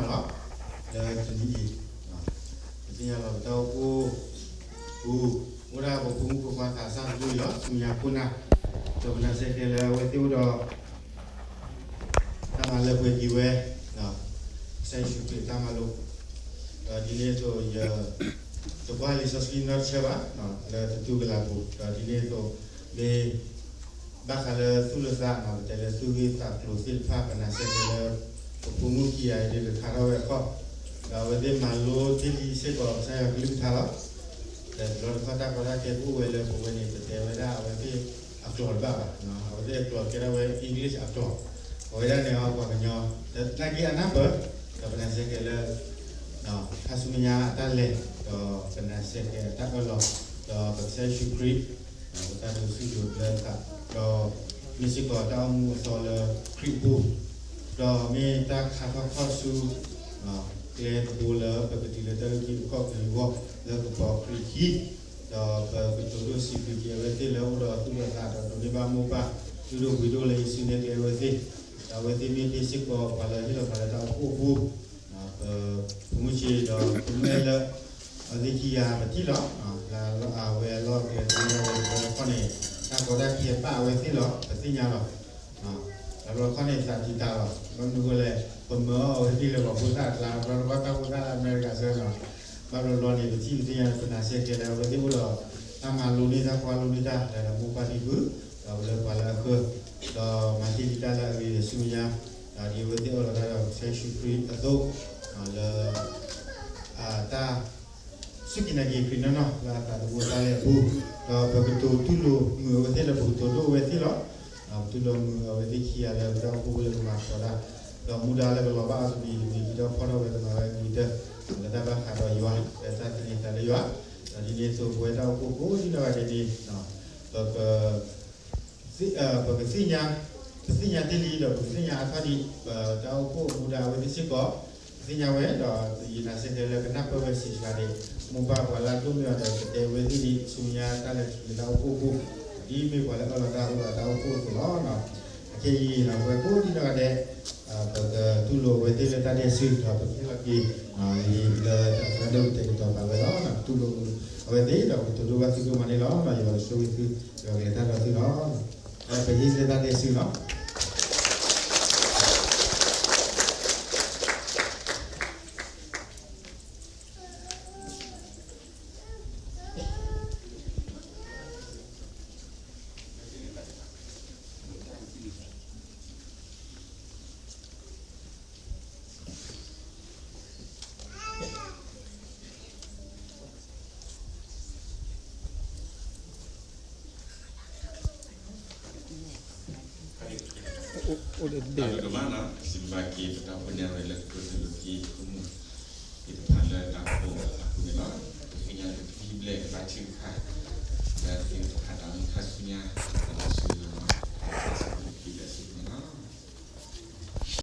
လီၤ, လၢတနံၤအံၤ ပသ့ၣ်ညါလီၤပတၢ်အိၣ်ဖှိၣ်ပူၤ အိၣ်ဒၣ်ပဖိမုၣ်ဖိခွါသးစၢ်တဖုအံၤလီၤ ဆူညါခိၣ်နၢ်, ဒီးပနာ်စ့ၢ်ကီးလၢအဝဲသ့ၣ်အိၣ်ဒီး တၢ်မၤလၢပှဲၤက့ၤဝဲ ကစၢ်ယ့ၣ်ၡူးခရံာ်အတၢ်မၤလိ, ဒီးဒ်န့ၣ်အသိး ယ တကွၢ်လံာ်စီဆှံနီတဆၢဘၣ် လၢတတူၢ်ကလာ်ပူၤ, ဒီးဒ်န့ၣ်အသိး မ့ၢ် ဘၣ်ဃးလၢသူၣ်လၢသး ပတဲလၢသူၣ်ဂ့ၢ်သးကျိၤသ့ၣ်တဖၣ် ပနာ်စ့ၢ်ကီးလၢ ပဖိမုၣ်ခံဂၤအံၤဒ်ကခါထီၣ်ဝဲအခီၣ်, ဒီးအဝဲသ့ၣ်မၤလိတ့ၢ်လံစ့ၢ်ကီးကစၢ်ယွၤကလုၢ်ကထါလီၤ. ဒီးတဘျီတခီၣ်တၢ်ကီတၢ်ခဲကအိၣ်ဝဲလၢပဝဲန့ၣ် ပတဲဝဲဒၣ်အဝဲသ့ၣ်အကျိာ်တဘၣ်ဘၣ်, အဝဲသ့ၣ်အကျိာ်ကဲထီၣ်ဝဲ English အကျိာ်, အဝဲဒၣ်န့ၣ်အီၤပှၤကညီ ဒီးသနာ်က့အနၢ်ပၢၢ်, ဒီးပနာ်စ့ၢ်ကီးလၢ ခါဆူမဲာ်ညါအတၢ်လဲၤ, ဒီးပနာ်စ့ၢ်ကီးတၢ်အၢၣ်လီၤ, ဒီးပကစၢ်ယ့ၣ်ၡူးခရံာ်, ဒီးပတၢ်ဒိးဆူၣ်ဒိးဘျၢသး, ဒီးမ့ၢ်စ့ၢ်ကီးတၢ်အိၣ်မူအသီလၢခရံာ်အပူၤ, ဒီးမ့ၢ်တၢ်ခါထီၣ်ခီၣ်ဆူ ကျဲတဘိလၢပကတုၤလၢတၢ်အုၣ်က့ၤခီၣ်က့ၤအဂီၢ် လၢကပီၤခရံာ်ခံ, ဒီးပကတိၤဒိၣ်စံးဘျုးက့ၤအဝဲသ့ၣ်လၢအိၣ်ဒီးသူၣ်လၢသးဒီးဒိးန့ၢ်ဘၣ်မိၢ်ပၢ် လုၢ်ဒိၣ်ပှ့ၤဒိၣ်လၢယစုနဲၣ်ကျဲအဝဲသ့ၣ်, ဒီးအဝဲသ့ၣ်မ့ၢ်ဒ်စ့ၢ်ကီးပှၤလၢဟ့ၣ်လီၤသးလၢတၢ်အိၣ်ဖှိၣ်အပူၤ, ပဖိမုၣ်ဆ့ဒီးပမ့ၢ်လၢ အဝဲသ့ၣ်ခံဂၤပထံၣ်လီၤ, လၢအဝဲအလီၢ်အကျဲသ့ၣ်တဖၣ်ဝဲတဘျီတခီၣ်န့ၣ် တၢ်ကီတၢ်ခဲဘၣ်အဝဲသ့ၣ်လီၤ ပသ့ၣ်ညါလီၤ. တဘျီတခီၣ်န့ၣ်သးတံာ်တာ်လီၤ, ဘၣ်မနုၤအဃိလဲၣ် ပမၢအီၤအဝဲသ့ၣ်လၢပှၤဖိသၣ်အကျါ တဘျီတခီၣ်တၢ်ဖိသၣ်လၢအမဲရကၤစၢၤလီၤ, ဘၣ်ဘျီဘျီန့ၣ် ပထံၣ်ပသ့ၣ်ညါပနာ်စ့ၢ်ကီးလၢအဝဲသ့ၣ်အိၣ်ဒီး တၢ်မၤလိန့ၢ်တၢ်ကွၢ်လိန့ၢ်တၢ်လၢမိၢ်ပၢ်ဖံဖု, ဒီးလၢပှၤလၢအဃၢၤ, ဒီးမၤတ့ၢ်လံတၢ်လၢအဂ့ၤဒီးဆူမဲာ်ညါ, ဒီးဒ်အဝဲသ့ၣ်အၢၣ်လီၤတၢ်ဒီးကစၢ်ယ့ၣ်ၡူးခရံာ်အသိး, လၢ တၢ် စူၢ်က့ၤနာ်က့ၤခရံာ်နီၢ်နီၢ်လၢအသးသမူတၢ်လဲၤအပူၤ, ဒီးပကတိၤတူၢ်လိာ်မုာ်အဝဲသ့ၣ်ဒီးပကတိၤဒိၣ်အဝဲသ့ၣ်လီၤ. ပတူၢ်လိာ်မုာ်အဝဲသ့ၣ်ခံဂၤလၢပတၢ်အိၣ်ဖှိၣ်ဖိလၢပမၤသကိးတၢ်, ဒီးမူဒါလၢကလီၤဘၣ်အီၤတမံၤတမံၤ ဒ်ဒီးဖီၣ်ထီၣ်ဝဲကမၤဝဲအမံၤတၢ်, လၢတၢ်ဘၣ်ဃးဒီးယွၤ လၢတၢ်သန့ၤသးလၢယွၤ, ဒီးဒ်န့ၣ်အသိးပဝဲတၢ်အိၣ်ဖှိၣ်ဖိဒ်နီၢ်ဂၤဒဲးန့ၣ် ပက ပကသ့ၣ်ညါ, ပသ့ၣ်ညါတ့ၢ်လံဒီးပကသ့ၣ်ညါအါထီၣ်ဒံး ပတၢ်အိၣ်ဖှိၣ်မူဒါအဝဲသ့ၣ်စ့ၢ်ကီး, ပသ့ၣ်ညါဝဲဒီးယနာ်စ့ၢ်ကီးလၢကနၢ်ပၢၢ်ဝဲစံးစှၤဒံး, မိၢ်ပၢ်ပှၤလၢအဒိၣ်မ့ၢ်အီၤဒီးကတဲဝဲသ့ၣ်ဒံး ဆူညါတၢ်လဲၤထူၣ်လၢတၢ်အိၣ်ဖှိၣ်အပူၤ, ဒ်မ့ၢ်ပှၤလၢအၢၣ်လီၤတၢ်အိၣ်ဒီးတၢ်အိၣ်ဖှိၣ်အသိးလီၤ. အခဲအံၤ ပဝဲကိးဒ်နီၢ်ဂၤဒဲး ပကတူၢ်လိာ်အဝဲသ့ၣ်လၢတၢ်ဒဲးစူၤ ဒီးပကဟ့ၣ်လီၤက့ၤ လၢတၢ်သရၣ်ဒိၣ်ကတဲာ်ကတီၤပာ်ဝဲလီၤ. တူၢ်လိာ်အဝဲသ့ၣ်ဒီးပကတိၤဒိၣ်ဘၣ်သုဒိၣ်မးန့ၣ်လီၤ. ယွၤကဆိၣ်ဂ့ၤသု, ယွၤကလဲၤတၢ်ဒီးသုလီၤ. ပဟ့ၣ်လၢတၢ်ဒဲးစူၤလီၤ. အိၣ်ဒံး စံးဘျုးက့ၤပတၢ်အိၣ်ဖှိၣ်န့ၣ် အဝဲလၢကတိၤတၢ်လိာ်က့ၤ ပဖိမုၣ်သ့ၣ်တဖၣ်လၢတၢ်အိၣ်ဖှိၣ်အပူၤန့ၣ်လီၤ. ပသ့ၣ်ညါလၢပဟံၣ်ဘျဲၣ်ကဘၣ်ထုကဖၣ် လၢသ့ၣ်တဖၣ်တၢ်အိၣ်မူခါဆူညါ